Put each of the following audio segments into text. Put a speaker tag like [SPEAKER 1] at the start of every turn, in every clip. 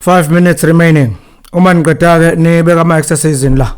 [SPEAKER 1] 5 minutes remaining. Uma niqeda ke nibeka ama exercises la.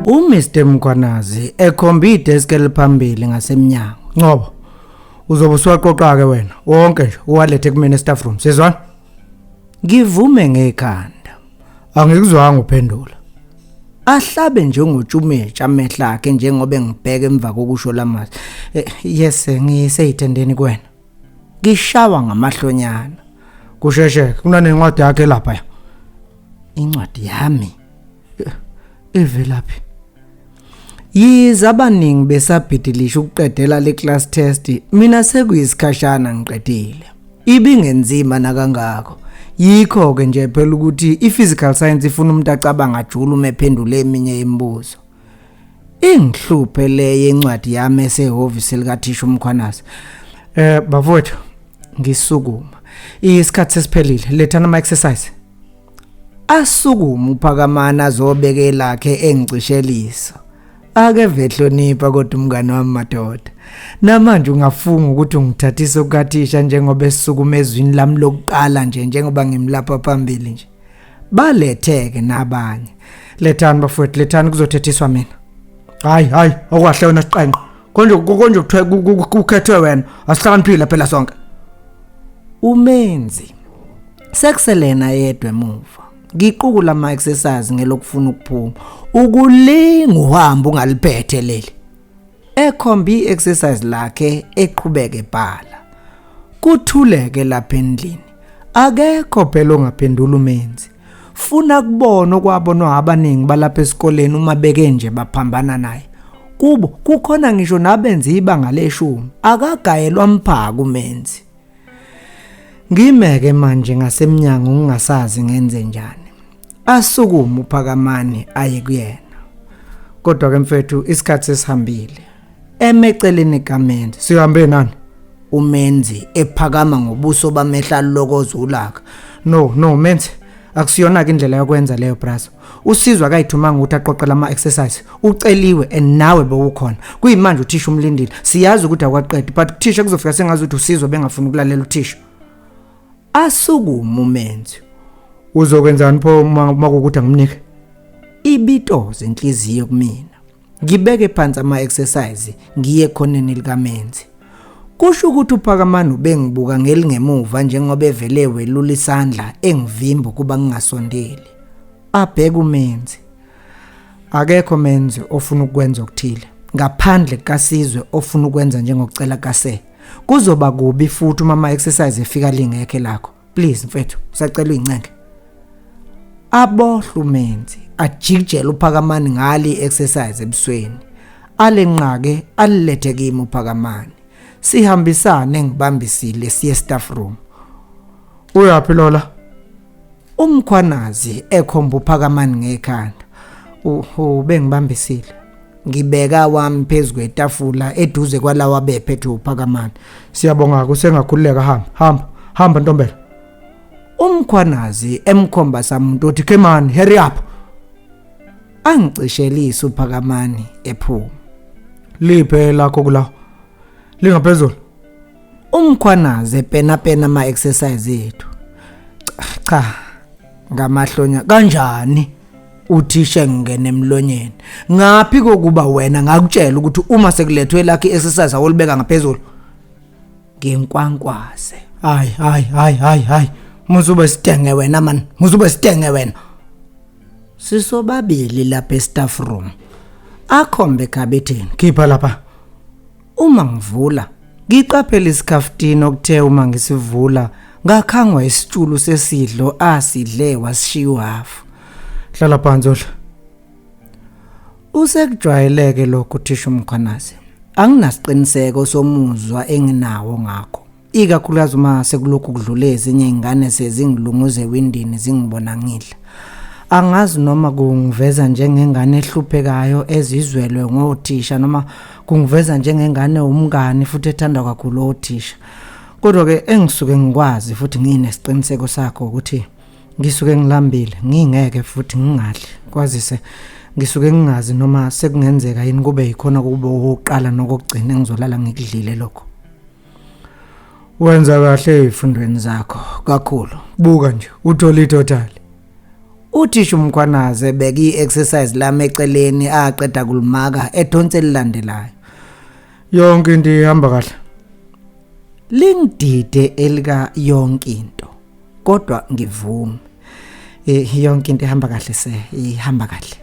[SPEAKER 1] UMr Mkhwanazi ekhomba idesk eliphambili ngasemnyango. Ngcobo. Uzobe usuwaqoqa ke wena wonke nje uwalethe kumina staff room. Sizwana? Ngivume ngekhanda. Angikuzwanga uphendula. Ahlabe njengotshumetsha amehlo akhe njengoba engibheka emva kokusho lamazwi. Eh, yes, ngiseyithendeni kuwena. Ngishawa ngamahlonyana. Kusheshe kunanencwadi yakhe lapha ya. Incwadi yami evelaphi? Yize abaningi besabhidilisha ukuqedela le class test, mina sekuyisikhashana ngiqedile. Ibingenzima nakangako. Yikho ke nje phela ukuthi i-physical science ifuna umuntu acabanga ajule uma ephendula eminye imibuzo. Ingihluphe le yencwadi yami esehhovisi likathisha uMkhwanazi. Eh bafowethu ngisukuma. Isikhathi sesiphelile. Lethana ama exercise. Asukume uPhakamani azobeka elakhe engicishelisa. Ake vehlonipha kodwa umngane wami madoda. Namanje ungafunga ukuthi ungithathisa okukathisha njengoba esukuma ezwini lami lokuqala nje njengoba ngimlapha phambili nje. Baletheke nabanye. Lethani bafowethu, lethani kuzothethiswa mina. Hayi hayi okwahle wena siqenqe. Konje konje kuthiwe kukhethwe wena asihlakaniphile phela sonke. Umenzi sekuselena yedwa emuva. Ngiqukula ama exercise ngelokufuna ukuphuma. Ukulinga uhambo ungaliphethe leli. Ekhomba i-exercise lakhe eqhubeke ebhala. Kuthuleke lapha endlini. Akekho phela ongaphendula umenzi. Funa kubona okwabonwa abaningi balapha esikoleni uma beke nje baphambana naye. Kubo kukhona ngisho nabenza ibanga leshumi. Akagayelwa mphaka umenzi. Ngimeke manje ngasemnyango ngingasazi ngenze njani. Asukume uPhakamani aye kuyena. Kodwa ke mfethu isikhathi sesihambile. Emeceleni kaMenzi. Sihambe nani? UMenzi ephakama ngobuso bamehla lokoza ulaka. No, no Menzi. Akusiyona ke indlela yokwenza leyo brazo. Usizwa akayithumanga ukuthi aqoqe lama exercise. Uceliwe and nawe bewukhona. Kuyimanje uthisha umlindile. Siyazi ukuthi akwaqedi but uthisha kuzofika sengazi ukuthi usizwa bengafuni ukulalela uthisha. Asukume uMenzi. Uzokwenzani pho uma kukuthi angimnike? Ibitoze inhliziyo kumina. Ngibeke phansi ama exercise ngiye ekhoneni likaMenzi. Kusho ukuthi uPhakamani ubengibuka ngelingemuva njengoba evele welula isandla engivimba ukuba ngingasondeli. Abheke uMenzi. Akekho Menzi ofuna ukwenza okuthile ngaphandle kukaSizwe ofuna ukwenza njengokucela kaSe. Kuzoba kubi futhi uma ama exercise efika lingekho lakho. Please mfethu, usacela uyincenge. Abohla uMenzi ajikijele uPhakamani ngali exercise ebusweni. Alenqake alilethe kimi uPhakamani. Sihambisane ngibambisile siye staff room. Uyaphi Lola? UMkhwanazi ekhomba uPhakamani ngekhanda. Ubengibambisile. Ngibeka wami phezu kwetafula eduze kwalawa bephethe uPhakamani. Siyabonga kusengakhululeka hamba hamba hamba ntombela. UMkhwanazi emkhomba samuntu othi come on hurry up. Angicishelise uPhakamani ephuma. Liphe lakho kulawo. Lingaphezulu. UMkhwanazi epena pena ama exercise ethu. Cha ngamahlonya kanjani uthisha ngene emlonyeni. Ngaphi kokuba wena ngakutshela ukuthi uma sekulethwe lakhe exercise awolibeka ngaphezulu. Nginkwankwaze. Hayi hayi hayi hayi hayi. Muzube sidenge wena man. Muzube sidenge wena. Sisobabili lapha e staff room. Akhombe ekhabetheni. Khipha lapha. Uma ngivula, ngiqaphela isikhaftini okuthe uma ngisivula ngakhangwa isitshulu sesidlo asidle wasishiya uhafu. Hlala phansi odla. Usekujwayeleke lokhu thisha uMkhwanazi. Anginasiqiniseko somuzwa enginawo ngakho. Ikakhulukazi uma sekulokhu kudlule ezinye izingane sezingilunguza ewindini zingibona ngidla. Angazi noma kungiveza njengengane ehluphekayo ezizwelwe ngothisha noma kungiveza njengengane umngani futhi ethandwa kakhulu othisha. Kodwa ke engisuke ngikwazi futhi nginesiqiniseko sakho ukuthi ngisuke ngilambile ngingeke futhi ngingadli kwazise ngisuke ngingazi noma sekungenzeka yini kube yikhona kube okokuqala nokokugcina engizolala ngikudlile lokho. Wenza kahle ezifundweni zakho kakhulu. Buka nje uthola itotal. Uthisha uMkhwanazi ebeka i-exercise lami eceleni aqeda kulimaka edonsa elilandelayo. Yonke into ihamba kahle. Lingidide elika yonke into kodwa ngivume. Eh yonke into ihamba kahle se ihamba kahle.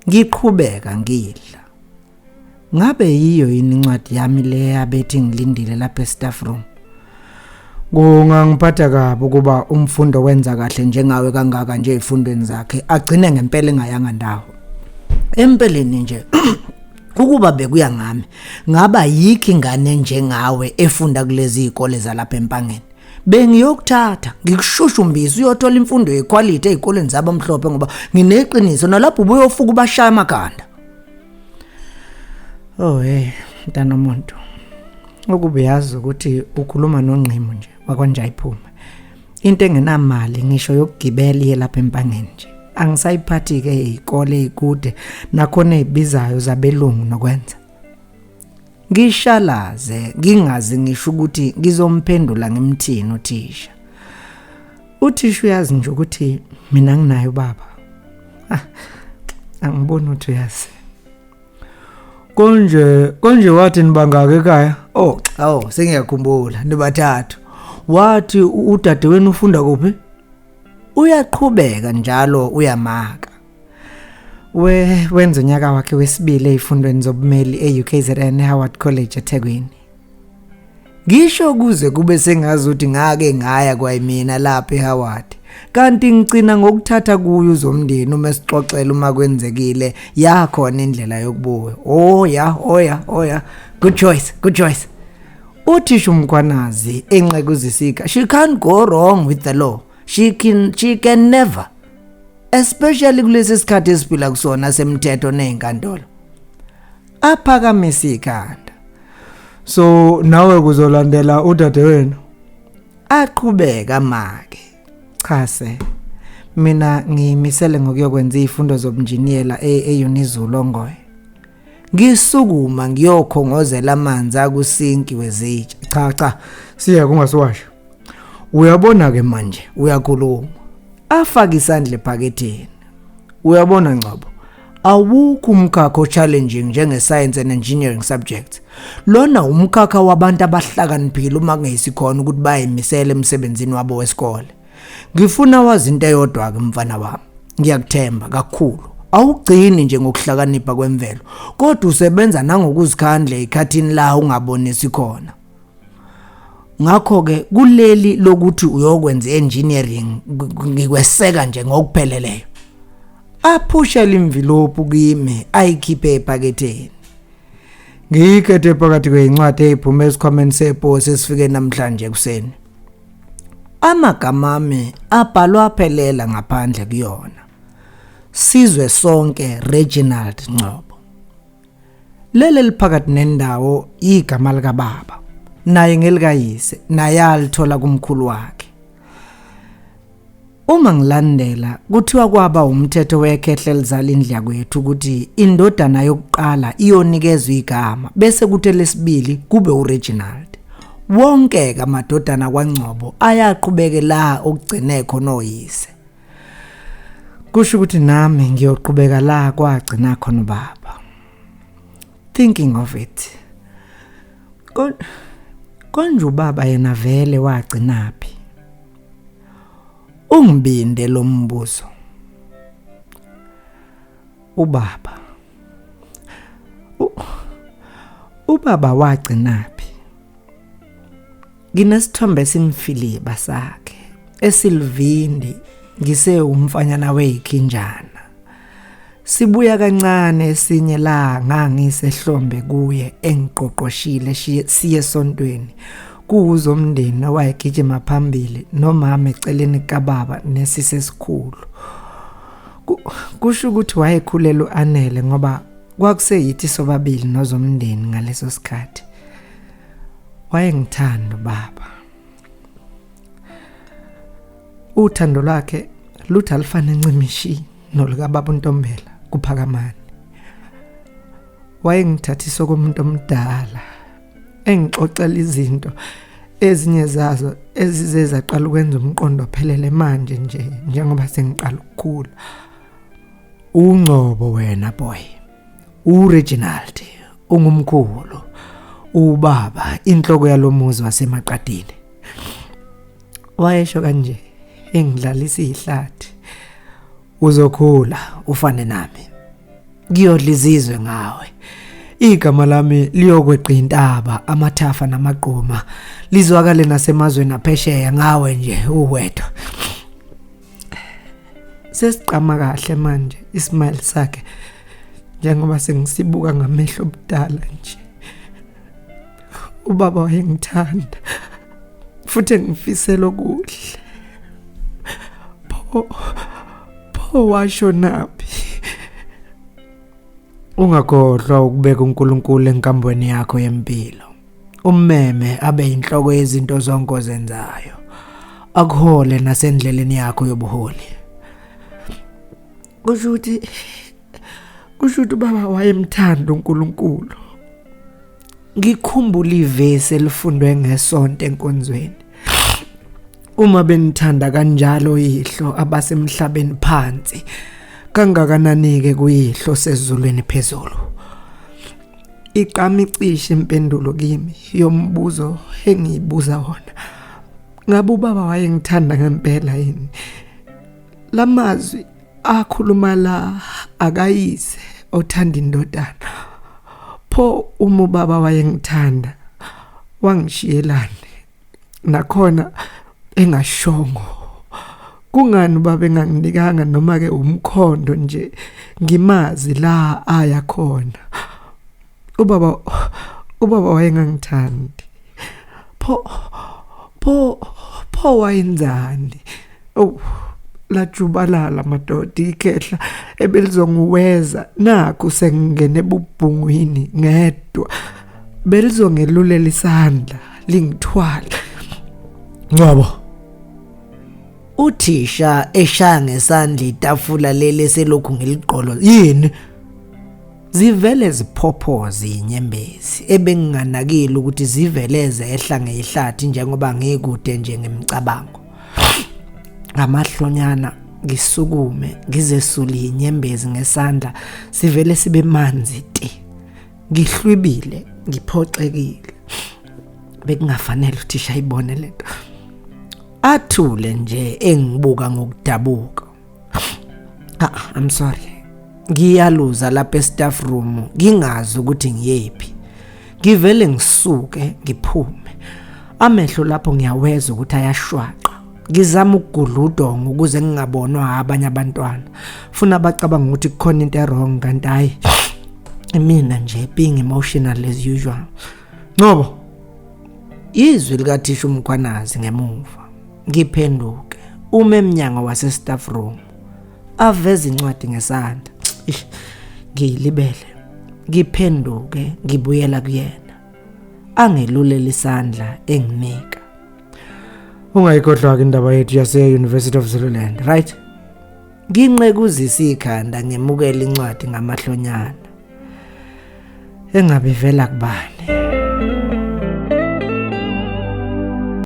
[SPEAKER 1] Ngiqhubeka ngidla. Ngabe yiyo yini incwadi yami le abethi ngilindile lapha e-staff room? Kungangiphatha kabi ukuba umfundo wenza kahle njengawe kangaka nje ezifundweni zakhe agcine ngempela engayanga ndawo. Empeleni nje ukuba bekuya ngami ngaba yikho ingane njengawe efunda kulezi izikole zalapha empangeni. Bengiyokuthatha ngikushushumbise uyothola imfundo yequality ezikoleni zabamhlophe ngoba ngineqiniso nalapho ubuyofuka ubashaya amakhanda. Oh hey mntana omuntu. Ukube yazi ukuthi ukhuluma nongqimu nje wakwanjayiphuma. Into engenamali ngisho yokugibela iye lapha empangeni nje. Angisayiphathi ke izikole ezikude nakhona ezibizayo zabelungu nokwenza. Ngishalaze ngingazi ngisho ukuthi ngizomphendula ngimthini uthisha. Uthisha uyazi nje ukuthi mina nginaye ubaba. Ah, angiboni ukuthi uyazi. Konje konje wathi nibangaka ekhaya? Oh, oh, sengiyakhumbula nibathathu. Wathi udadewenu ufunda kuphi? Uyaqhubeka njalo uyamaka. We wenza unyaka wakhe wesibili ezifundweni zobumeli e-UKZN eHoward College eThekwini. Ngisho kuze kube sengazi ukuthi ngake ngaya kwayimina lapha eHoward. Kanti ngicina ngokuthatha kuyo uzomndeni uma sixoxela uma kwenzekile yakhona indlela yokubuya. Oh ya, oh ya, oh ya. Good choice, good choice. Uthisha uMkhwanazi enqekuzisika. She can't go wrong with the law. She can never. Especially kulesi sikhathi esiphila kusona semthetho nezinkantolo. Aphakamise ikhanda. So nawe kuzolandela udadewenu. Aqhubeka make. Cha se. Mina ngiyimisele ngokuyokwenza izifundo zobunjiniyela e-Unizulu Ongoye. Ngisukuma ngiyokhongozela amanzi akusinki wezitsha. Cha cha, siya kungasiwasho. Uyabona ke manje uyakhuluma. Afake isandla ephaketheni. Uyabona Ngcobo, awukho umkhakha o-challenging njenge-science and engineering subjects. Lona umkhakha wabantu abahlakaniphile uma kungeyisikhona ukuthi bayimisele emsebenzini wabo wesikole. Ngifuna wazi into eyodwa ke mfana wami. Ngiyakuthemba kakhulu. Awugcini nje ngokuhlakanipha kwemvelo, kodwa usebenza nangokuzikhandla ekhathini la ungabonisi khona. Ngakho ke kuleli lokuthi uyokwenza engineering ngikweseka nje ngokupheleleyo. Aphushela imvilophu kimi ayikhiphe ephaketheni. Ngiyikhethe phakathi kwezincwadi eziphuma esikhwameni seposi esifike namhlanje ekuseni. Amagama ami abhalwa aphelela ngaphandle kuyona. Sizwe sonke Reginald Ngcobo. Leli liphakathi nendawo igama likababa naye ngelikayise naye alithola kumkhulu wakhe. Uma ngilandela kuthiwa kwaba umthetho wekhehle elizala indlu yakwethu ukuthi indodana yokuqala iyonikezwa igama bese kuthi elesibili kube uReginald. Wonke ke amadodana kwaNgcobo ayaqhubeke la okugcine khona oyise. Kusho ukuthi nami ngiyoqhubeka la kwagcina khona ubaba. Thinking of it. Konje ubaba yena vele wagcinaphi? Ungibinde lo mbuzo. Ubaba. Ubaba wagcinaphi? Nginesithombe esimfiliba sakhe esilivindi ngise umfanyana weyikhinjana. Sibuya kancane esinye la ngangisehlombe kuye engiqoqoshile siye esontweni. Kuwuzo umndeni owayegijima phambili nomama eceleni kababa nesisi esikhulu. Kusho ukuthi wayekhulelwe uAnele ngoba kwakuseyithi sobabili nozomndeni ngaleso sikhathi. Wayengithanda ubaba. Uthando lwakhe luthi alufane ncimishi nolukababa uNtombela kuphakamani. Wayengithathisa komuntu omdala engixoxela izinto Ezinye zazo ezize zaqala ukwenza umqondo ophelele manje nje njengoba sengiqala ukukhula. Ungcobo wena boy. UReginald ungumkhulu. Ubaba inhloko yalomuzi wasemaqadini. Wayesho kanje engidlalisa ihlathi. Uzokhula ufane nami. Ngiyodla izizwe ngawe. Igama lami liyokweqa intaba, amathafa namagquma. Lizwakale nasemazweni aphesheya ngawe nje uwedwa. Sesiqama kahle manje ismile sakhe njengoba sengisibuka ngamehlo obudala nje. Ubaba wayengithanda futhi engifisela okuhle. Pho pho washo naphi? Ungakhohlwa ukubeka uNkulunkulu enkambweni yakho yempilo. Ummeme abe inhloko yezinto zonke ozenzayo. Akuhole nasendleleni yakho yobuholi. Kusho ukuthi kusho ukuthi ubaba wayemthanda uNkulunkulu. Ngikhumbula ivesi elifundwe ngesonto enkonzweni. Uma benithanda kanjalo yihlo abasemhlabeni phansi, kangakanani-ke kuyihlo sezulwini phezulu. Iqama icishe impendulo kimi yombuzo engiyibuza wona. Ngabe ubaba wayengithanda ngempela yini? Lamazwi akhuluma la akayise othanda indodana. Pho uma ubaba wayengithanda wangishiyelani? Nakhona engashongo. Kungani ubaba enganginikanga noma ke umkhondo nje ngimazi la aya khona? Ubaba ubaba wayengangithandi. Pho pho pho wayenzani? Oh lajubalala madoda ikhehla ebelizongiweza nakhu sengingene ebubhungwini ngedwa belizongelulela isandla lingithwala. Ngcobo uthisha eshaya ngesandla itafula leli selokhu ngiliqolo yini zivele ziphophoze inyembezi ebenginganakile ukuthi zivele zehla ngehlathi njengoba ngikude nje ngemicabango. Ngamahlonyana ngisukume ngizesule inyembezi ngesandla sivele sibe manzi ti. Ngihlwibile ngiphoxekile. Bekungafanele uthisha ayibone lento. Athule nje engibuka ngokudabuka. Ah, I'm sorry. Ngiyaluza lapha e-staff room ngingazi ukuthi ngiyephi. Ngivele ngisuke ngiphume. Amehlo lapho ngiyaweza ukuthi ayashwaqa. Ngizama ukugudla udonga ukuze ngingabonwa abanye abantwana. Funa bacabanga ukuthi kukhona into e-wrong kanti hayi. Mina nje being emotional as usual. Ngcobo. Izwi likathisha uMkhwanazi ngemuva. Ngiphenduke uma emnyango wase staff room. Aveza incwadi ngesandla. Ish, ngiyilibele. Ngiphenduke ngibuyela kuyena. Angelulela isandla enginika. Ungayikhohlwa ke indaba yethu yase University of Zululand, right? Nginqekuzisa ikhanda ngemukela incwadi ngamahlonyana. Engabe ivela kubani?